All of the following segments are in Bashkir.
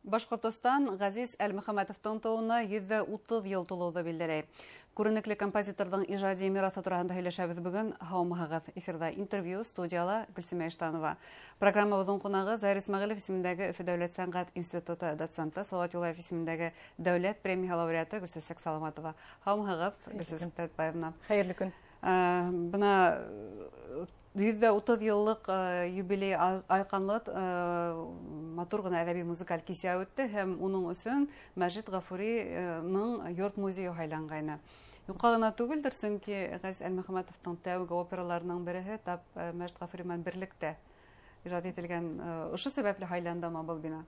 Башҡортостан Ғәзиз Әлмөхәмәтовтың тыуыуына 130 йыл тулыуҙы билдәләй. Күренекле композиторҙың ижади мираҫы тураһында һөйләшәбеҙ бөгөн. Һаумыһығыҙ! Эфирҙа интервью, студияла Гөлсимә Иштанова. Программабыҙҙың ҡунағы Заһир Исмәғилев исемендәге Өфө дәүләт сәнғәт институты доценты, Салауат Юлаев исемендәге дәүләт премияһы лауреаты Гөлсәсәк Саламатова. Һаумыһығыҙ, Гөлсәсәк Тәлетбаевна. Хәйерле көн. Бына 130 йыллыҡ юбилей айҡанлы матур ғына әҙәби музыкаль кисә үтте, һәм уның өсөн Мәжит Ғафуриның йорт музейы һайланғайны. Юҡҡа ғына түгелдер, сөнки Ғәзиз Әлмөхәмәтовтың тәүге операларының береһе тап Мәжит Ғафури менән берлектә ижад ителгән. Ошо сәбәпле һайландымы был бина?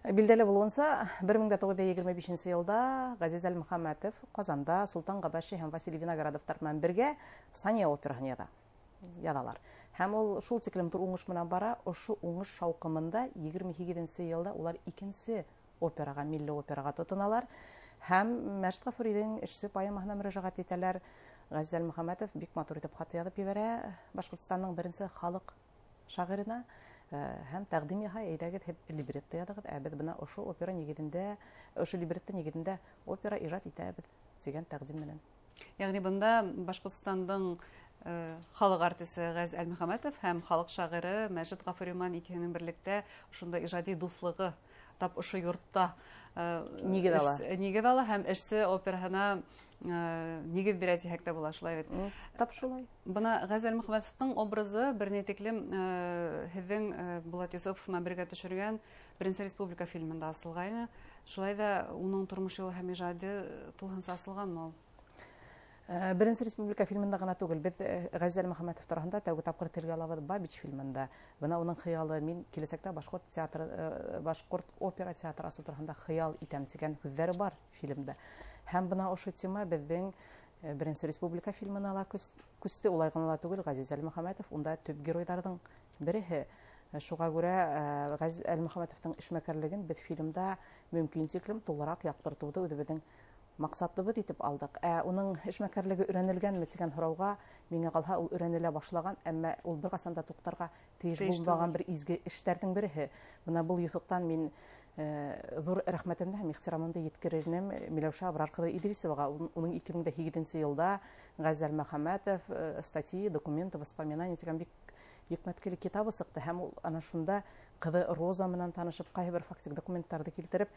Билдәле булыуынса, 1925 йылда Ғәзиз Әлмөхәмәтов Ҡазанда Солтан Ғәбәши һәм Василий Виноградовтар менән бергә Сания операһын яҙалар. Һәм ул шул тиклем ҙур уңыш менән бара, ошо уңыш шауҡымында 28 йылда улар икенсе операға, милли операға тотоналар. Һәм Мәжит Ғафуриҙың эшсе поэмаһына мөрәжәғәт итәләр. Ғәзиз Әлмөхәмәтов бик матур итеп хат яҙып ебәрә Башҡортостандың беренсе халыҡ шағирына һәм тәҡдим яһай: әйҙәгеҙ, һеҙ либретто яҙығыҙ, ә беҙ бына ошо опера нигеҙендә, ошо либретто нигеҙендә опера ижад итәбеҙ тигән тәҡдим менән. Йәғни бында Башҡортостандың халыҡ артисы Ғәзиз Әлмөхәмәтов һәм халыҡ шағиры Мәжит Ғафури менән икеһенең берлектә ошондай ижади дуҫлығы тап ошо йортта нигеҙ ала. Нигеҙ ала һәм эшсе операһына нигеҙ бирә тиһәк тә була, шулай бит? Тап шулай. Бына Ғәзиз Әлмөхәмәтовтың образы бер ни тиклем һеҙҙең Булат Йосопов менән бергә төшөргән Беренсе республика фильмында асылғайны. Шулай ҙа уның тормош юлы һәм ижады тулыһынса асылғанмы ул? Беренсе республика фильмында ғына түгел, беҙ Ғәзиз Әлмөхәмәтов тураһында тәүге тапҡыр телгә алабыҙ Бабич фильмында. Бына уның хыялы: мин киләсәктә башҡорт театры, башҡорт опера театры асыу тураһында хыял итәм тигән һүҙҙәре бар фильмда. Һәм бына ошо тема беҙҙең Беренсе республика фильмына ла күсте. Улай ғына ла түгел, Ғәзиз Әлмөхәмәтов унда төп геройҙарҙың береһе. Шуға күрә Ғәзиз Әлмөхәмәтовтың эшмәкәрлеген беҙ фильмда мөмкин тиклем тулыраҡ яҡтыртыуҙы үҙебеҙҙең маҡсатыбыҙ итеп алдыҡ. Ә уның эшмәкәрлеге өйрәнелгәнме тигән һорауға, миңә ҡалһа, ул өйрәнелә башлаған, әммә ул бер ҡасан да туҡтарға тейеш булмаған бер изге эштәрҙең береһе. Бына был юҫыҡтан мин ҙур рәхмәтемде һәм ихтирамымды еткерер инем Миләүшә Абрар ҡыҙы Идрисоваға. Уның 2008 йылда Ғәзиз Әлмөхәмәтов статьи, документы, воспоминания тигән бик йөкмәткеле китабы сыҡты, һәм ул ана шунда ҡыҙы Роза менән танышып, ҡайһы бер фактик документтарҙы килтереп,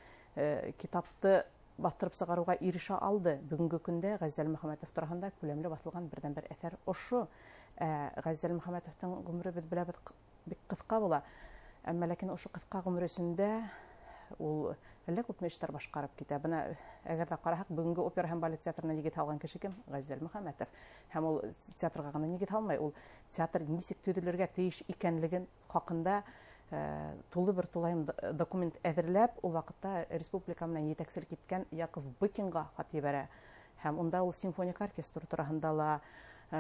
китапты баҫтырып сығарыуға ирешә алды. Бөгөнгө көндә Ғәзиз Әлмөхәмәтов тураһында күләмле баҫылған берҙән-бер әҫәр ошо. Ғәзиз Әлмөхәмәтовтың ғүмере, беҙ беләбеҙ, бик ҡыҫҡа була. Әммә ләкин ошо ҡыҫҡа ғүмер эсендә ул әллә күпме эштәр башҡарып китә. Бына әгәр ҙә ҡараһаҡ, бөгөнгө опера һәм балет театрына нигеҙ һалған кеше кем? Ғәзиз Әлмөхәмәтов. Һәм ул театрға ғына нигеҙ һалмай, ул театр нисек төҙөлергә тейеш икәнлеген хаҡында тулы бер тулайым документ әҙерләп, ул ваҡытта республика менән етәкселек иткән Яков Быкинға хат ебәрә. Һәм унда ул симфоник оркестр тураһында ла,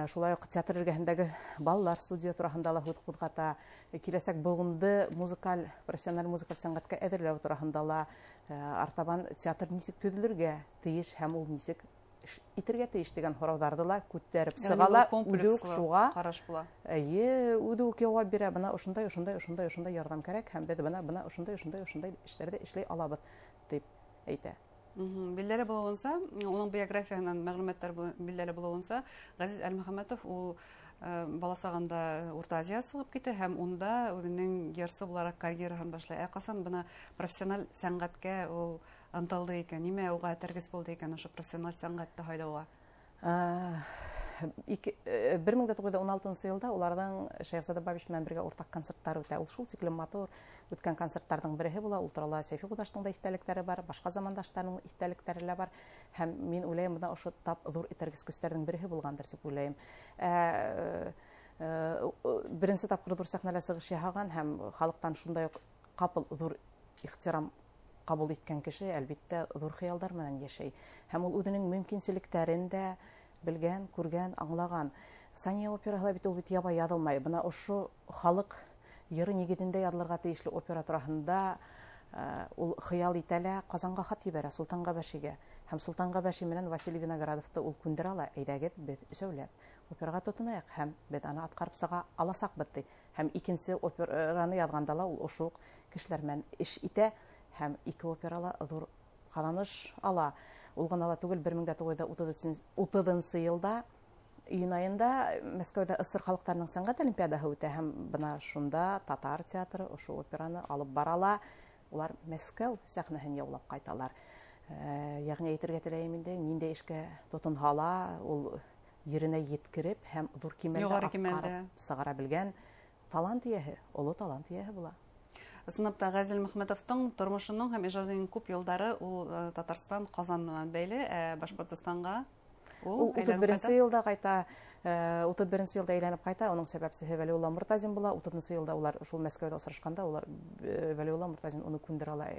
шулай уҡ театр эргәһендәге балалар студия тураһында ла һүҙ ҡуҙғата, киләсәк быуынды музыкаль, профессиональ музыкаль сәнғәткә әҙерләү тураһында ла, артабан театр нисек төҙөлергә тейеш һәм ул нисек эш итергә тейеш тигән һорауҙарҙы ла күтәреп сыға ла, үҙе үк шуға ҡараш була. Эйе, үҙе үк яуап бирә: бына ошондай, ошондай, ошондай, ошондай ярҙам кәрәк, һәм беҙ бына ошондай, ошондай, ошондай эштәрҙе эшләй алабыҙ, тип әйтә. Билдәле булыуынса, уның биографияһынан мәғлүмәттәр билдәле булыуынса, Ғәзиз Әлмөхәмәтов ул бала сағында Урта Азияға сығып китә һәм унда үҙенең йырсы булараҡ карьераһын башлай. Ә ҡасан бына профессиональ сәнғәткә ул ынтылды икән? Нимә уға этәргес булды икән ошо профессиональ сәнғәтте һайлауға? 1916 йылда уларҙың Шәйехзада Бабич менән бергә уртаҡ концерттар үтә. Ул шул тиклем матур үткән концерттарҙың береһе була. Ул турала Сәйфи Ҡудаштың да иҫтәлектәре бар, башҡа замандаштарының иҫтәлектәре лә бар. Һәм мин уйлайым, бына ошо тап ҙур этәргес көстәрҙең береһе булғандыр тип уйлайым. Беренсе тапҡыр ҙур сәхнәлә сығыш яһаған һәм халыҡтан шундай уҡ ҡапыл ҙур ихтирам ҡабул иткән кеше, әлбиттә, ҙур хыялдар менән йәшәй. Һәм ул үҙенең мөмкинселектәрен дә белгән, күргән, аңлаған. Сания операһы ла бит ул бит ябай яҙылмай. Бына ошо халыҡ йыры нигеҙендә яҙылырға тейешле опера тураһында ул хыял итә лә Ҡазанға хат ебәрә Солтан Ғәбәшигә. Һәм Солтан Ғәбәши менән Василий Виноградовты ул күндерә ала: әйҙәгеҙ, беҙ өсәүләп операға тотонайыҡ һәм беҙ аны атҡарып сыға аласаҡбыҙ, ти. Һәм икенсе операны яҙғанда ла ул ошо уҡ кешеләр менән эш итә. Һәм ике операла ҙур ҡаҙаныш ала. Ул ғына ла түгел, 1930 йылда июнь айында Мәскәүҙә СССР халыҡтарының сәнғәт олимпиадаһы үтә, һәм бына шунда татар театры ошо операны алып бара ла, улар Мәскәү сәхнәһен яулап ҡайталар. Йәғни әйтергә теләйем инде, ниндәй эшкә тотонһа ла, ул еренә еткереп һәм ҙур кимәлдә атҡарып сығара белгән талант эйәһе, оло талант эйәһе була. Ысынлап та, Ғәзиз Әлмөхәмәтовтың тормошоноң һәм ижадының күп йылдары ул Татарстан, Ҡазан менән бәйле, ә Башҡортостанға ул 31 йылда ҡайта, 31 йылда әйләнеп ҡайта. Уның сәбәпсеһе Вәлиулла Мортазин була. 30 йылда улар шул Мәскәүҙә осрашҡанда, улар Вәлиулла Мортазин уны күндерә ала,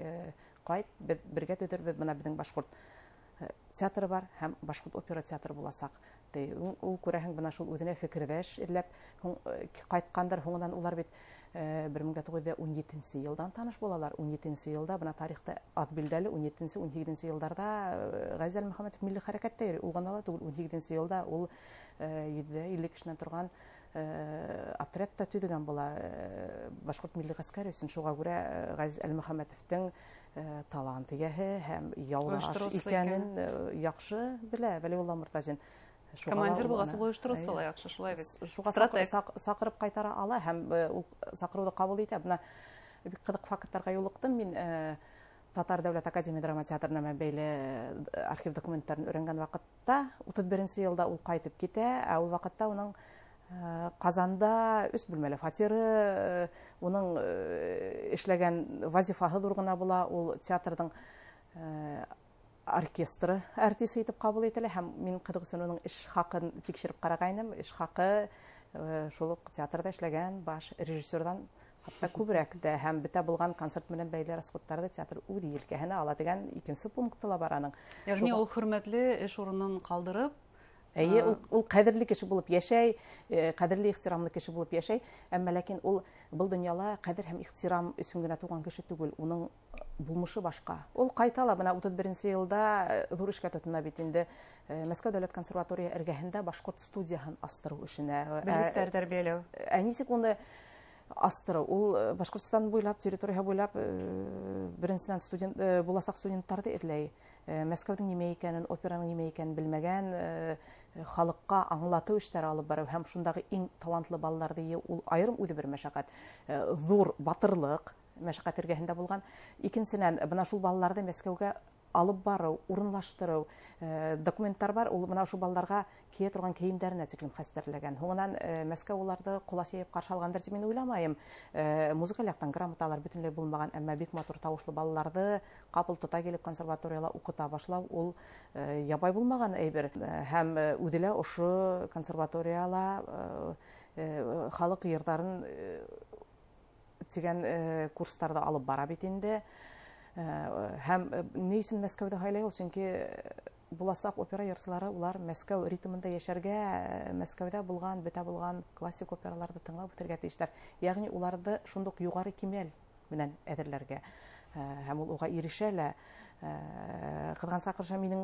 ҡайт, беҙ бергә төҙөрбөҙ, бына беҙҙең башҡорт театры бар һәм башҡорт опера театры буласаҡ. Ул күрәһең, бына шул үҙенә фекерҙәш эҙләп ҡайтҡандыр. Һуңынан улар бит 1917 йылдан таныш булалар. 17 йылда, бына тарихта аҙ билдәле, 17-нсе, 18-нсе йылдарҙа Ғәзиз Әлмөхәмәтов милли хәрәкәттә йөрөй. Ул ғына ла түгел, 18 йылда ул 150 кешенән торған отряд та төҙөгән була башҡорт милли ғәскәре өсөн. Шуға күрә Ғәзиз Әлмөхәмәтовтың талант эйәһе һәм яулаш икәнен яҡшы белә Вәлиулла Мортазин. Командир булғас, ул ойоштороусы ла яҡшы, шулай бит. Шуға саҡырып ҡайтара ала һәм ул саҡырыуҙы ҡабул итә. Бына бик ҡыҙыҡ факттарға юлыҡтым мин. Татар дәүләт академия драма театрына менән бәйле архив документтарын өйрәнгән ваҡытта 31 йылда ул ҡайтып китә, ә ул ваҡытта уның Ҡазанда 3 бүлмәле фатиры, уның эшләгән вазифаһы ҙур ғына була. Ул театрҙың оркестры артисы итеп ҡабул ителә, һәм мин ҡыҙыҡ өсөн уның эш хаҡын тикшереп ҡарағайным. Эш хаҡы шул уҡ театрҙа эшләгән баш режиссерҙан хатта күберәк тә, һәм бөтә булған концерт менән бәйле расходтарҙы театр үҙ елкәһенә ала тигән икенсе пункты ла бар аның. Йәғни ул хөрмәтле эш урынын ҡалдырып, Әйе, ул ҡәҙерле кеше булып йәшәй, ҡәҙерле ихтирамлы кеше булып йәшәй, әммә ләкин ул был донъяла ҡәҙер һәм ихтирам өсөн генә тыуған кеше түгел, уның булмышы башҡа. Ул ҡайта ла, бына 31 йылда ҙур эшкә тотона бит инде. Мәскәү дәүләт консерватория эргәһендә башҡорт студияһын астырыу эшенә. Белгестәр тәрбиәләү. Ә нисек уны астырыу? Ул Башҡортостан буйлап, территория буйлап, беренсенән буласаҡ студенттарҙы эҙләй. Мәскәүҙең нимә икәнен, операның нимә икәнен белмәгән халыҡҡа аңлатыу эштәре алып барыу һәм шундағы иң талантлы балаларҙы йыйыу, ул айырым үҙе бер мәшәҡәт, ҙур батырлыҡ мәшәҡәт эргәһендә булған. Икенсенән, бына шул балаларҙы Мәскәүгә алып барыу, урынлаштырыу, документтар бар, ул бына ошо балаларға кейә торған кейемдәренә тиклем хәстәрләгән. Һуңынан Мәскәү уларҙы ҡолас йәйеп ҡаршы алғандыр тип мин уйламайым. Музыкаль яҡтан грамоталар бөтөнләй булмаған, әммә бик матур тауышлы балаларҙы ҡапыл тота килеп консерваторияла уҡыта башлау ул ябай булмаған әйбер. Һәм үҙе лә ошо консерваторияла халыҡ йырҙарын тигән курстарҙы алып бара бит инде. Һәм ни өсөн Мәскәүҙе һайлай ул? Сөнки буласаҡ опера йырсылары улар Мәскәү ритмында йәшәргә, Мәскәүҙә булған, бөтә булған классик операларҙы тыңлап үтергә тейештәр. Йәғни уларҙы шундуҡ юғары кимәл менән әҙерләргә. Һәм ул уға ирешә лә. Ҡыҙғанысҡа ҡаршы минең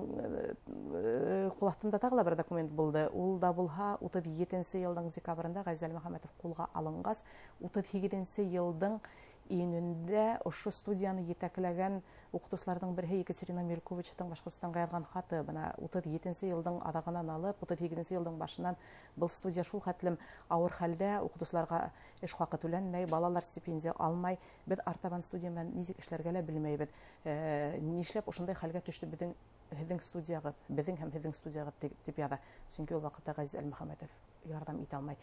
ҡул аҫтымда тағы ла бер документ булды. Ул да булһа 37 йылдың декабрендә Ғәзиз Әлмөхәмәтов ҡулға алынғас, 38 йылдың июнендә ошо студияны етәкләгән уҡытыусыларҙың береһе Екатерина Мельковичтың Башҡортостанға яҙған хаты. Бына 37 йылдың аҙағынан алып, 38 йылдың башынан был студия шул хәтлем ауыр хәлдә, уҡытыусыларға эш хаҡы түләнмәй, балалар стипендия алмай. Беҙ артабан студия менән нисек эшләргә лә белмәйбеҙ. Нишләп ошондай хәлгә төштө һеҙҙең студияғыҙ, беҙҙең һәм һеҙҙең студияғыҙ тип яҙа. Сөнки ул ваҡытта Ғәзиз Әлмөхәмәтов ярҙам итә алмай.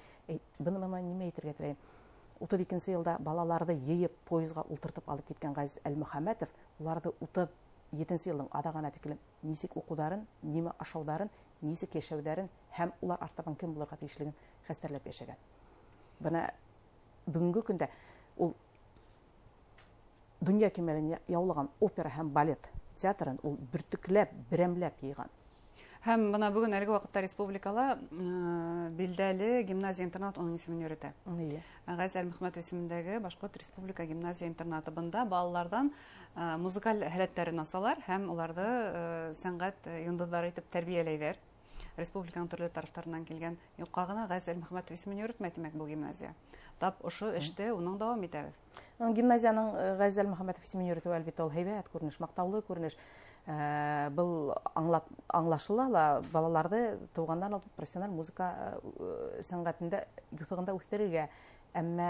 Быны мына нимә әйтергә теләйем? 32 йылда балаларҙы йыйып поездға ултыртып алып киткән Ғәзиз Әлмөхәмәтов уларҙы 37 йылдың аҙағына тиклем нисек уҡыуҙарын, нимә ашауҙарын, нисек йәшәүҙәрен һәм улар артабан кем булырға тейешлеген хәстәрләп йәшәгән. Бына бөгөнгө көндә ул донъя кимәлен яулаған опера һәм балет театрын ул бөртөкләп, берәмләп йыйған. Һәм бына бөгөн әлеге ваҡытта республикала билдәле гимназия-интернат уның исемен йөрөтә. Ғәзиз Әлмөхәмәтов исемендәге Башҡорт республика гимназия-интернаты. Бында балаларҙан музыкаль һәләттәрен асалар һәм уларҙы сәнғәт йондоҙҙары итеп тәрбиәләйҙәр. Республиканың төрлө тарафтарынан килгән юҡҡа ғына Ғәзиз Әлмөхәмәтов исемен йөрөтмәй, тимәк, был гимназия. Тап ошо эште уның дауам итәбеҙ. Гимназияның Ғәзиз Әлмөхәмәтов исемен йөрөтөү, әлбиттә, ул һәйбәт күренеш, маҡтаулы күренеш. Был аңлашыла ла, балаларҙы тыуғандан алып профессиональ музыка сәнғәтендә, юҫығында үҫтерергә, әммә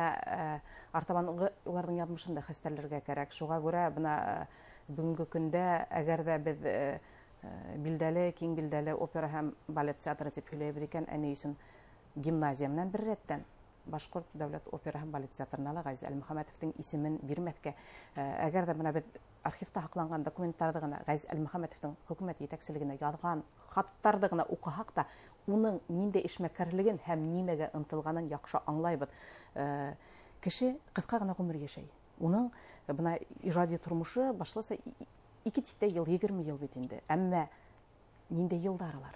артабан уларҙың яҙмышын да хәстәрләргә кәрәк. Шуға күрә бына бөгөнгө көндә, әгәр ҙә беҙ билдәле, киң билдәле опера һәм балет театры тип һөйләйбеҙ икән, ә ни өсөн гимназия менән бер рәттән Башҡорт дәүләт опера һәм балет театрына ла Ғәзиз Әлмөхәмәтовтың исемен бирмәҫкә? Әгәр ҙә бына беҙ архивта һаҡланған документтарҙы ғына, Ғәзиз Әлмөхәмәтовтың хөкүмәт етәкселегенә яҙған хаттарҙы ғына уҡыһаҡ та, уның ниндәй эшмәкәрлеген һәм нимәгә ынтылғанын яҡшы аңлайбыҙ. Кеше ҡыҫҡа ғына ғүмер йәшәй. Уның бына ижади тормошо башласа 2 тиҫтә йыл, 20 йыл бит инде. Әммә ниндәй йылдар алар?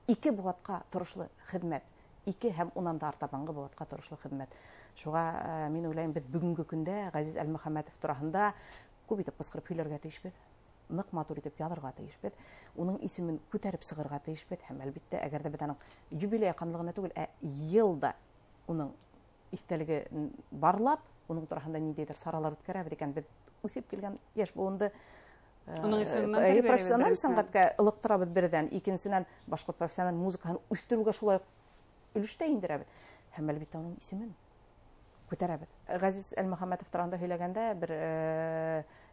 2 быуатҡа торошло хеҙмәт. 2 һәм унан да артабанғы быуатҡа торошло хеҙмәт. Шуға мин уйлайым, беҙ бөгөнгө көндә Ғәзиз Әлмөхәмәтов тураһында күп итеп ҡысҡырып һөйләргә тейешбеҙ, ныҡ матур итеп яҙырға тейешбеҙ, уның исемен күтәреп сығырға тейешбеҙ. Һәм әлбиттә, әгәр ҙә беҙ аның юбилей яҡынлығына түгел, ә йыл да уның иҫтәлеге барлап, уның тураһында ниндәйҙер саралар үткәрәбеҙ икән, беҙ үҫеп килгән йәш быуынды профессиональ сәнғәткә ылыҡтырабыҙ берҙән, икенсенән башҡорт профессиональ музыкаһын үҫтереүгә шулай өлөштә индерәбеҙ һәм әлбиттә уның исемен күтәрәбеҙ. Ғәзиз Әлмөхәмәтов тураһында һөйләгәндә бер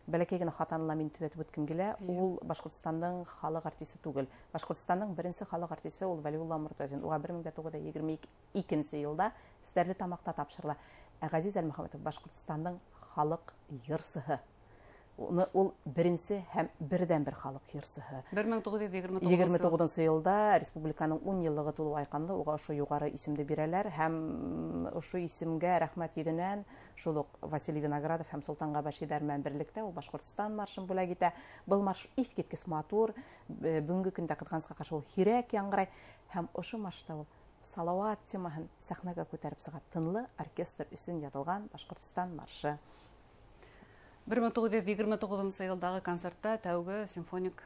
бәләкәй генә хатаны ла мин төҙәтеп үткем килә. Ул Башҡортостандың халыҡ артисы түгел. Башҡортостандың беренсе халыҡ артисы ул Вәлиулла Мортазин. Уға 1922 йылда Стәрлетамаҡта тапшырыла. Ә Ғәзиз Әлмөхәмәтов Башҡортостандың халыҡ йырсыһы. Ул беренсе һәм берҙән-бер халыҡ йырсыһы. 1929 йылда республиканың 10 йыллығы тулыу айҡанлы уға ошо юғары исемде бирәләр һәм ошо исемгә рәхмәт йөҙөнән шул уҡ Василий Виноградов һәм Солтан Ғәбәшиҙәр менән берлектә ул Башҡортостан маршын бүләк итә. Был марш иҫ киткес матур, бөгөнгө көндә ҡыҙғанысҡа ҡаршы ул һирәк яңғырай һәм ошо маршта ул Салауат темаһын сәхнәгә күтәреп сыға. Тынлы оркестр өсөн яҙылған Башҡортостан маршы. 1929 йылдағы концертта тәүге симфоник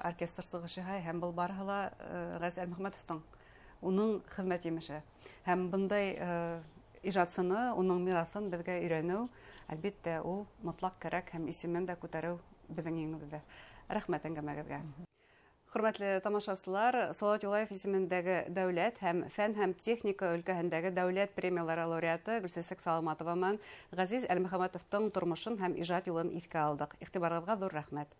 оркестр сығышы һәм был барыһы ла Ғәзиз Әлмөхәмәтовтың уның хеҙмәт емеше. Һәм бындай ижадсыны, уның мираҫын беҙгә өйрәнеү, әлбиттә, ул мотлаҡ кәрәк һәм исемен дә күтәреү беҙҙең еңебеҙҙә. Рәхмәт әңгәмәгеҙгә. Хөрмәтле тамашасылар, Салауат Юлаев исемендәге дәүләт һәм фән һәм техника өлкәһендәге дәүләт премиялары лауреаты Гөлсәсәк Саламатова менән Ғәзиз Әлмөхәмәтовтың тормошон һәм ижад юлын иҫкә алдыҡ. Иғтибарығыҙға ҙур рәхмәт.